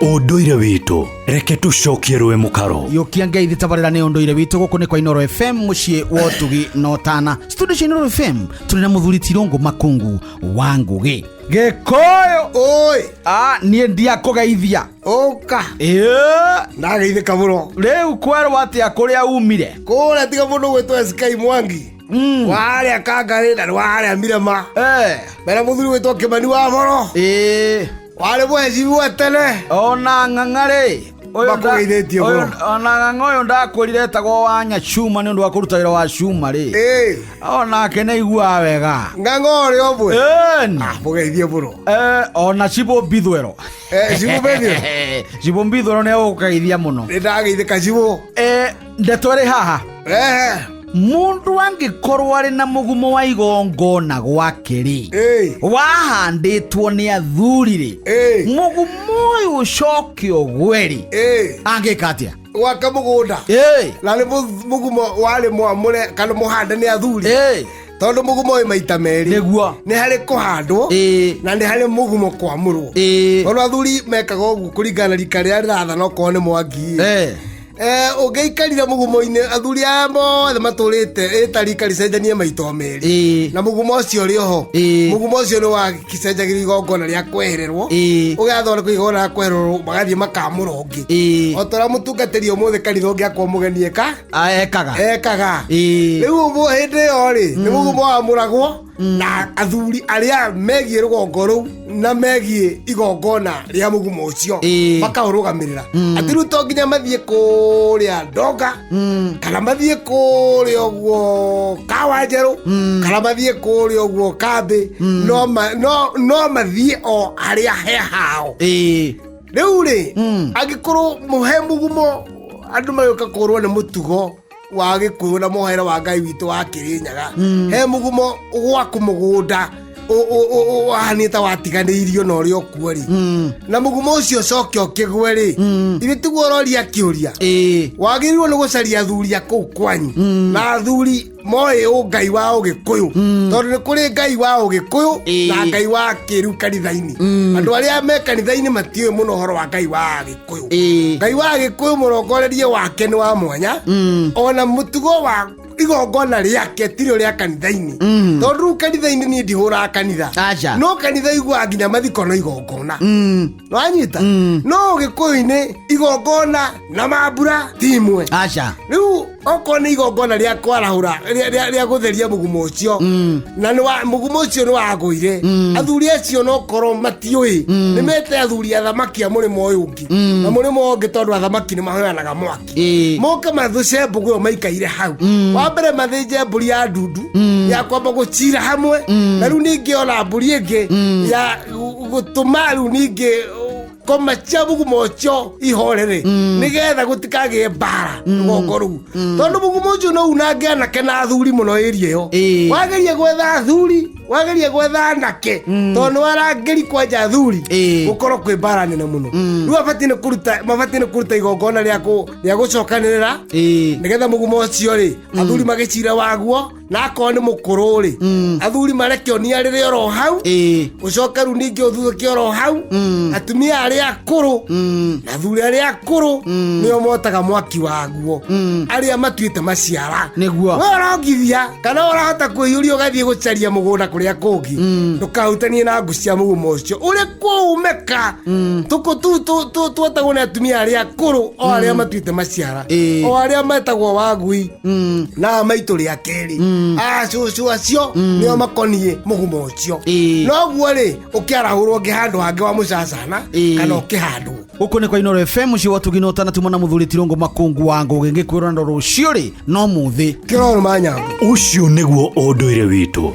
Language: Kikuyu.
Ũndũire witũ, reke tũcokie rũĩ mũkaro. Yũkia ngeithi tabarĩra nĩ ũndũire witũ. Gũkũ nĩ kwa Inoro FM, mũciĩ wa ũtugi na ũtana. Studio cia Inoro FM tũrĩ na mũthuri Tirũngũ Makungu wa Ngũgĩ Gĩkũyũ. Oi. Ah, niĩ ndiakũgeithia. Ũka. Ĩĩ. Ndageithĩka mũno. Rĩu kwerwo atĩa kũrĩa umire? Kũrĩa tiga mũndũ gwĩtwo SK Mwangi warĩa Kangarĩ na nĩ warĩa Mirema. Mena mũthuri gwĩtwo Kĩmani wa Boro. Warĩ mũhecimiwa tene. Ona ng'ang'a-rĩ, ũyũ Makũgeithĩtie mũno. Ona ng'ang'a ũyũ ndakwĩrire etagwo wa Nyacuma nĩ ũndũ wa kũruta wĩra wa cuma rĩ. Onake nĩ aiguaga wega. Ng'ang'a ũrĩa ũmwe. Ĩni. Ah, mũgeithie mũno. Ona Cibũ Mbithwero. Cibũ Mbithwero. Cibũ Mbithwero nĩ egũkũgeithia mũno. Nĩ ndageithĩka Cibũ. Ndeto ĩrĩ haha. Mũndũ angĩkorwo arĩ na mũgumo wa igongona gwake rĩ, wahandĩtwo nĩ athuri rĩ, mũgumo ũyũ ũcoke ũgwe rĩ, angĩka atĩa? Gwake mũgũnda na nĩ mũgumo warĩ mwamũre kana mũhande nĩ athuri, tondũ mũgumo wĩ maita merĩ. Nĩ harĩ kũhandwo na nĩ harĩ mũgumo kwamũrwo, tondũ athuri mekaga ũguo kũringana na rika rĩrĩa rĩrathana. Okorwo nĩ Mwangi, ũngĩikarire mũgumo-inĩ, athuri aya mothe matũrĩte ĩta rika ricenjanie maita o merĩ, na mũgumo ũcio ũrĩ oho. Mũgumo ũcio nĩ wacenjagĩrio igongona rĩa kwehererwo, ũgathondekwo igongona rĩa kwehererwo, magathiĩ makamũra ũngĩ, o ta ũrĩa mũtungatĩri ũmũthĩ kanitha ũngĩ akwa mũgeni eka. Ah, ekaga. Ekaga. Rĩu ũguo hĩndĩ ĩyo rĩ, nĩ mũgumo wamũragwo na athuri arĩa megiĩ rũgongo rũu na megiĩ igongona rĩa mũgumo ũcio, makaũrũgamĩrĩra atĩ rĩu to nginya mathiĩ kũrĩa Ndonga, kana mathiĩ kũrĩa ũguo Kawa Njerũ, kana mathiĩ kũrĩa ũguo kambĩ, no mathiĩ o harĩa he hao. Rĩu rĩ, angĩkorwo mũhe mũgumo, andũ magĩũka kũrwo nĩ mũtugo wa Gĩkũyũ na mũhere wa Ngai witũ wa Kĩrĩnyaga, he mũgumo gwaku mũgũnda wahanĩte ta watiganĩirio na ũrĩa ũkuo rĩ, na mũgumo ũcio ũcoke ũkĩgwe rĩ, ithe tiguo ũroria kĩũria? Wagĩrĩirwo nĩ gũcaria athuri a kũu kwanyu, na athuri moĩ ũngai wa Ũgĩkũyũ, tondũ nĩ kũrĩ Ngai wa Ũgĩkũyũ na Ngai wa kĩrĩu kanitha-inĩ. Andũ arĩa me kanitha-inĩ matiũĩ mũno ũhoro wa Ngai wa Gĩkũyũ. Ngai wa Gĩkũyũ mũrongorerie wake nĩ wa mwanya, ona mũtugo wa igongona rĩake tirĩ rĩa kanitha-inĩ, tondũ rĩu kanitha-inĩ niĩ ndihũraga kanitha. Aca. No kanitha iguaga nginya mathiko no igongona, wanyita? No Ũgĩkũyũ-inĩ igongona na mambura ti imwe. Aca. Rĩu okorwo nĩ igongona rĩa kwarahũra, rĩa gũtheria mũgumo ũcio, na nĩ mũgumo ũcio nĩ wagũire, athuri acio no korwo matiũĩ, nĩ mete athuri athamaki a mũrĩmo ũyũ ũngĩ na mũrĩmo ũyũ ũngĩ, tondũ athamaki nĩ mahoyanaga mwaki. Moke mathũce mbũgũ ĩyo maikaire hau. Wa mbere mathĩnje mbũri ya ndundu ya kwamba gũcira hamwe, na rĩu ningĩ ona mbũri ĩngĩ ya gũtũma rĩu ningĩ koma cia mũgumo ũcio ihorere, nĩgetha gũtikagĩe mbara rũgongo rũu, tondũ mũgumo ũcio no unange anake na athuri mũno ĩria ĩyo. Wageria gwetha athuri, wageria gwetha anake, tondũ nĩ warangĩri kwanja athuri, gũkorwo kwĩ mbara nene mũno. Rĩu abatiĩ nĩ kũruta, mabatiĩ nĩ kũruta igongona rĩa gũcokanĩrĩra, nĩgetha mũgumo ũcio rĩ, athuri magĩcira waguo, na akorwo nĩ mũkũrũ rĩ, athuri mareke onia rĩrĩ oro hau, ũcoke rĩu ningĩ ũthuthũke oro hau. Atumia arĩa akũrũ na athuri arĩa akũrũ nĩo motaga mwaki waguo, arĩa matuĩte maciara. We ũrongithia kana ũrahota kwĩyũria ũgathiĩ gũcaria mũgũnda kũrĩa kũngĩ, ndũkahutanie na ngũ cia mũgumo ũcio ũrĩ kũumĩka. Tũkũ tu twotagwo nĩ atumia arĩa akũrũ, o arĩa matuĩte maciara, o arĩa metagwo wagui na maitũ rĩa kerĩ, acũcũ acio nĩo makoniĩ mũgumo ũcio. Noguo rĩ, ũkĩarahũrwo ũngĩ handũ hangĩ wa mũcacana, kana ũkĩhandwo. Gũkũ nĩ kwa Inoro FM, mũciĩ wa Tugino ũtanatuma na mũthuri Tirũngũ Makungu wa Ngũgĩ, ngĩkwĩrwo na rũciũ rĩ no mũthĩ. Kĩroro ma nyambo. Ũcio nĩguo ũndũire witũ.